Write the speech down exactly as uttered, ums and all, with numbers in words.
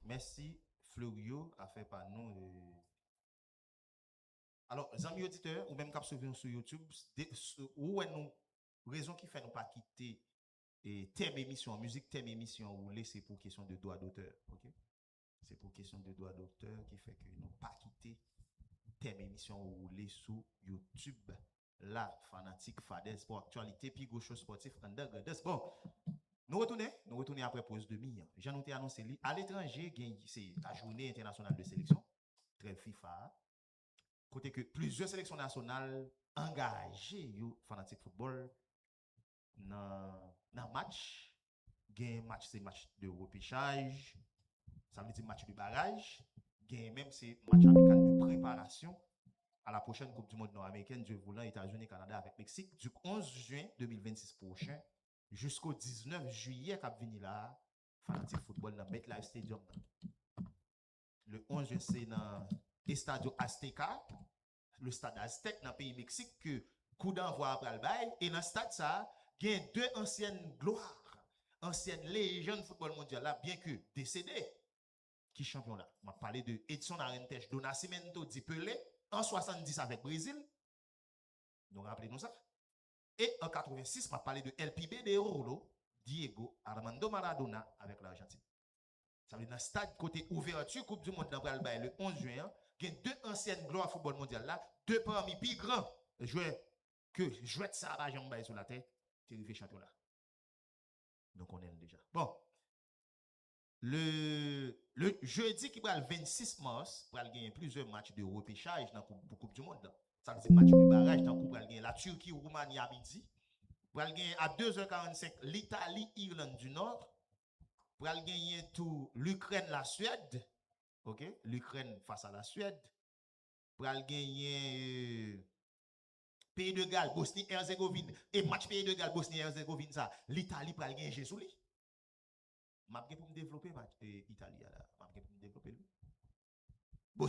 Mèsi Fleurio, afè pa nou. Alò, zanmi oditè, ou menm k ap swiv nou sou YouTube, ou wè nou, rezon ki fè nou pa kite e tèm emisyon an, mizik tèm emisyon an woule, se pou kesyon de dwa dotè, ok? Se pou kesyon de dwa dotè ki fè ke nou pa kite tèm emisyon an woule sou YouTube la, fanatik Fadèz pou aktyalite, pi gwo show spòtif anndan Grandans. Bon, nou retounen, nou retounen apre poz de mi an. Jan nou te anonse li, aletranje, gen, se ta jounen entènasyonal de seleksyon, trèv fifa a, kote ke plizyè seleksyon nasyonal angaje yo, fanatik foutbòl, nan, nan match. Gen match, se match de repechaj, sa vle di match de baraj. Gen menm se match amikal de preparasyon à la prochaine Coupe du Monde nord-américaine, Dieu voulant, Etazini, Kanada avèk Meksik, du onze juin deux mille vingt-six pwochen jisko diznèf jiyè k ap vini la a, fanatik foutbòl nan MetLife Stadium nan. Le onze juin, se nan Estadio Azteca, le stad Aztèk nan peyi Meksik ke kou danvwa a pral bay. E nan stad sa a, gen de ansyèn glwa, ansyèn lejann foutbòl mondyal la, byenke desede, ki chanpyon la. M ap pale de Edson Arantes do Nascimento, di Pelé, an swasanndis avèk Brezil. Nou raple nou sa. E an katrevensis, m ap pale de El Pibe de Oro, Diego Armando Maradona avèk Lajantin. Sa vle nan stad kote ouvèti Koup di Mond nan pral bay le onze juin an, gen de ansyèn glwa foutbòl mondyal la, de pami pi gran jwè ke jwèt sa a pa janm bay sou latè, te rive chanpyon la. Nou konnen l deja. Bon. Le, le jedi ki pral vennsis mas, pral genyen plizyè match de repechaj nan koup, pou Koup di Mond lan. Sa vle di match de baraj, tankou pral genyen la Turquie, Roumanie a midi. Pral genyen a de zè karannsenk Litali, Irlande du Nord. Pral genyen tou Likrèn, la Suède. Ok, Likrèn fas a la Suède. Pral genyen euh, Peyi de Gal, Bosni Herzegovin. E match Peyi de Gal, Bosni Herzegovin sa, Litali pral gen je sou li. M ap gen pou m devlope match e, Itali a la. M ap gen pou m devlope l.